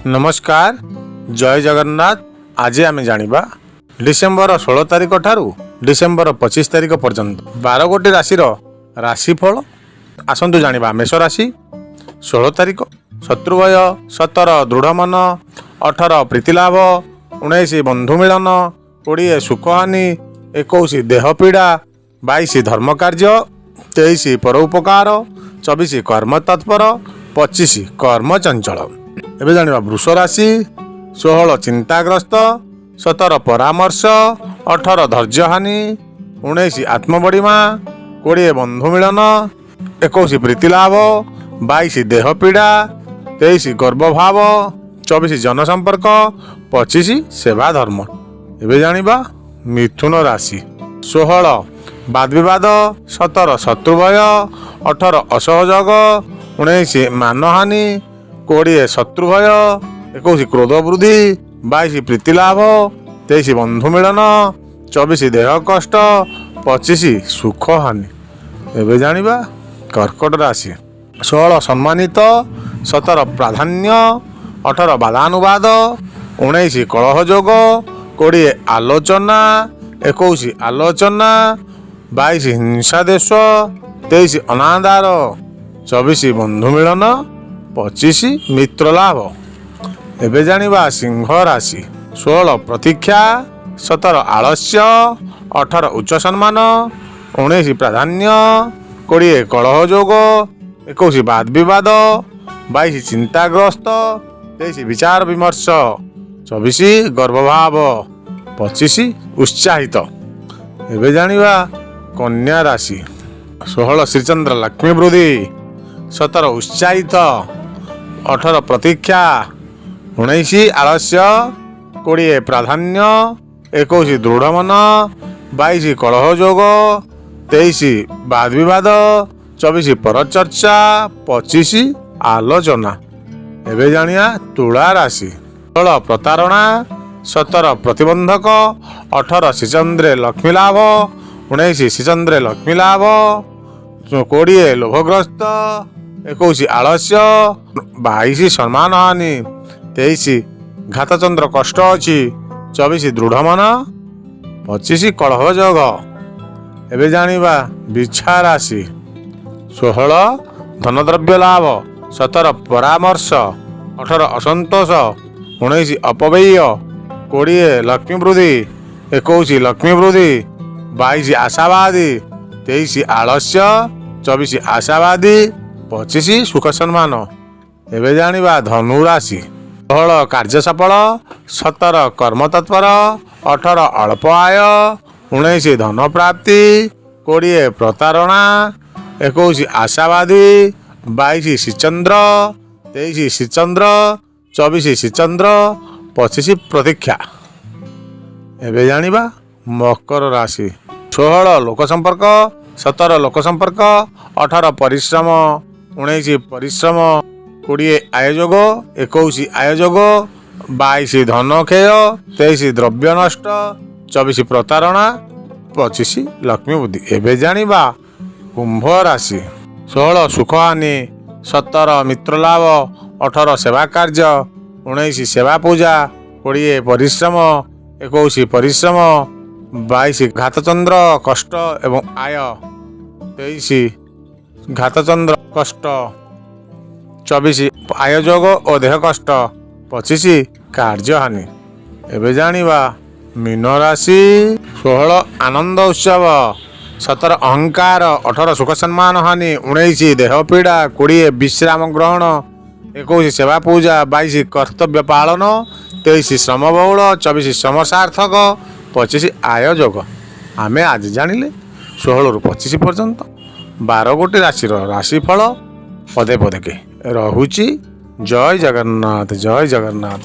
ନମସ୍କାର, ଜୟ ଜଗନ୍ନାଥ। ଆଜି ଆମେ ଜାଣିବା ଡିସେମ୍ବର 16 ତାରିଖ ଠାରୁ ଡିସେମ୍ବର 25 ତାରିଖ ପର୍ଯ୍ୟନ୍ତ 12 ଗୋଟି ରାଶିର ରାଶିଫଳ। ଆସନ୍ତୁ ଜାଣିବା। ମେଷ ରାଶି, 16 ତାରିଖ, ଶତ୍ରୁଭୟ, 17 ଦୃଢ଼ ମନ, 18 ପ୍ରୀତିଲାଭ, 19 ବନ୍ଧୁ ମିଳନ, 20 ସୁଖହାନି, 21 ଦେହ ପୀଡ଼ା, 22 ଧର୍ମ କାର୍ଯ୍ୟ, 23 ପରୋପକାର, 24 କର୍ମ ତତ୍ପର, 25 କର୍ମ ଚଞ୍ଚଳ। ଏବେ ଜାଣିବା ବୃଷ ରାଶି। 16 ଚିନ୍ତାଗ୍ରସ୍ତ, 17 ପରାମର୍ଶ, 18 ଧୈର୍ଯ୍ୟହାନି, 19 ଆତ୍ମବଡ଼ିମା, 20 ବନ୍ଧୁ ମିଳନ, 21 ପ୍ରୀତିଲାଭ, 22 ଦେହ ପୀଡ଼ା, 23 ଗର୍ବଭାବ, 24 ଜନସମ୍ପର୍କ, 25 ସେବା ଧର୍ମ। ଏବେ ଜାଣିବା ମିଥୁନ ରାଶି। 16 ବାଦବିବାଦ, 17 ଶତ୍ରୁଭୟ, 18 ଅସହଯୋଗ, 19 ମାନହାନି, 20 ଶତ୍ରୁଭୟ, 21 କ୍ରୋଧ ବୃଦ୍ଧି, 22 ପ୍ରୀତିଲାଭ, 23 ବନ୍ଧୁ ମିଳନ, 24 ଦେହ କଷ୍ଟ, 25 ସୁଖହାନି। ଏବେ ଜାଣିବା କର୍କଟ ରାଶି। 16 ସମ୍ମାନିତ, 17 ପ୍ରାଧାନ୍ୟ, 18 ବାଦାନୁବାଦ, 19 କଳହ ଯୋଗ, 20 ଆଲୋଚନା, 21 ଆଲୋଚନା, 22 ହିଂସା ଦେଶ, 23 ଅନାଦାର, 24 ବନ୍ଧୁ ମିଳନ, 25 ମିତ୍ର ଲାଭ। ଏବେ ଜାଣିବା ସିଂହ ରାଶି। 16 ପ୍ରତୀକ୍ଷା, 17 ଆଳସ୍ୟ, 18 ଉଚ୍ଚ ସମ୍ମାନ, 19 ପ୍ରାଧାନ୍ୟ, 20 କଳହ ଯୋଗ, 21 ବାଦ ବିବାଦ, 22 ଚିନ୍ତାଗ୍ରସ୍ତ, 23 ବିଚାର ବିମର୍ଶ, 24 ଗର୍ବଭାବ, 25 ଉତ୍ସାହିତ। ଏବେ ଜାଣିବା କନ୍ୟା ରାଶି। 16 ଶ୍ରୀଚନ୍ଦ୍ର ଲକ୍ଷ୍ମୀ ବୃଦ୍ଧି, 17 ଉତ୍ସାହିତ, 18 ପ୍ରତୀକ୍ଷା, 19 ଆଳସ୍ୟ, 20 ପ୍ରାଧାନ୍ୟ, 21 ଦୃଢ଼ ମନ, 22 କଳହ ଯୋଗ, 23 ବାଦ ବିବାଦ, 24 ପରଚର୍ଚ୍ଚା, 25 ଆଲୋଚନା। ଏବେ ଜାଣିବା ତୁଳା ରାଶି। 16 ପ୍ରତାରଣା, 17 ପ୍ରତିବନ୍ଧକ, 18 ଶ୍ରୀଚନ୍ଦ୍ରେ ଲକ୍ଷ୍ମୀ ଲାଭ, 19 ଶ୍ରୀଚନ୍ଦ୍ରେ ଲକ୍ଷ୍ମୀ ଲାଭ, 20 ଲୋଭଗ୍ରସ୍ତ, 21 ଆଳସ୍ୟ, 22 ସମ୍ମାନ ହାନି, 23 ଘାତଚନ୍ଦ୍ର କଷ୍ଟ ଅଛି, 24 ଦୃଢ଼ ମନ, 25 କଳହ ଯୋଗ। ଏବେ ଜାଣିବା ବିଛା ରାଶି। 16 ଧନଦ୍ରବ୍ୟ ଲାଭ, 17 ପରାମର୍ଶ, 18 ଅସନ୍ତୋଷ, 19 ଅପବ୍ୟୟ, 20 ଲକ୍ଷ୍ମୀ ବୃଦ୍ଧି, 21 ଲକ୍ଷ୍ମୀ ବୃଦ୍ଧି, 22 ଆଶାବାଦୀ, 23 ଆଳସ୍ୟ, 24 ଆଶାବାଦୀ, 25 ସୁଖ ସମ୍ମାନ। ଏବେ ଜାଣିବା ଧନୁ ରାଶି। 16 କାର୍ଯ୍ୟ ସଫଳ, 17 କର୍ମ ତତ୍ପର, 18 ଅଳ୍ପ ଆୟ, 19 ଧନ ପ୍ରାପ୍ତି, 20 ପ୍ରତାରଣା, 21 ଆଶାବାଦୀ, 22 ଶ୍ରୀଚନ୍ଦ୍ର, 23 ଶ୍ରୀଚନ୍ଦ୍ର, 24 ଶ୍ରୀଚନ୍ଦ୍ର, 25 ପ୍ରତୀକ୍ଷା। ଏବେ ଜାଣିବା ମକର ରାଶି। 16 ଲୋକ ସମ୍ପର୍କ, 17 ଲୋକ ସମ୍ପର୍କ, 18 ପରିଶ୍ରମ, 19 ପରିଶ୍ରମ, 20 ଆୟୋଗ, 21 ଆୟୋଗ, 22 ଧନ କ୍ଷୟ, 23 ଦ୍ରବ୍ୟ ନଷ୍ଟ, 24 ପ୍ରତାରଣା, 25 ଲକ୍ଷ୍ମୀ ବୁଦ୍ଧି। ଏବେ ଜାଣିବା କୁମ୍ଭ ରାଶି। 16 ସୁଖହାନି, 17 ମିତ୍ର ଲାଭ, 18 ସେବା କାର୍ଯ୍ୟ, 19 ସେବା ପୂଜା, 20 ପରିଶ୍ରମ, 21 ପରିଶ୍ରମ, 22 ଘାତଚନ୍ଦ୍ର କଷ୍ଟ ଏବଂ ଆୟ, 23 ଘାତଚନ୍ଦ୍ର କଷ୍ଟ, 24 ଆୟୋଗ ଓ ଦେହ କଷ୍ଟ, 25 କାର୍ଯ୍ୟହାନି। ଏବେ ଜାଣିବା ମୀନ ରାଶି। 16 ଆନନ୍ଦ ଉତ୍ସବ, 17 ଅହଙ୍କାର, 18 ସୁଖ ସମ୍ମାନ ହାନି, 19 ଦେହ ପୀଡ଼ା, 20 ବିଶ୍ରାମ ଗ୍ରହଣ, 21 ସେବା ପୂଜା, 22 କର୍ତ୍ତବ୍ୟ ପାଳନ, 23 ଶ୍ରମବହୁଳ, 24 ଶ୍ରମ ସାର୍ଥକ, 25 ଆୟୋଗ। ଆମେ ଆଜି ଜାଣିଲେ 16ରୁ 25 ପର୍ଯ୍ୟନ୍ତ 12 ଗୋଟି ରାଶିର ରାଶିଫଳ ପଦେ ପଦକେ ରହୁଛି। ଜୟ ଜଗନ୍ନାଥ, ଜୟ ଜଗନ୍ନାଥ।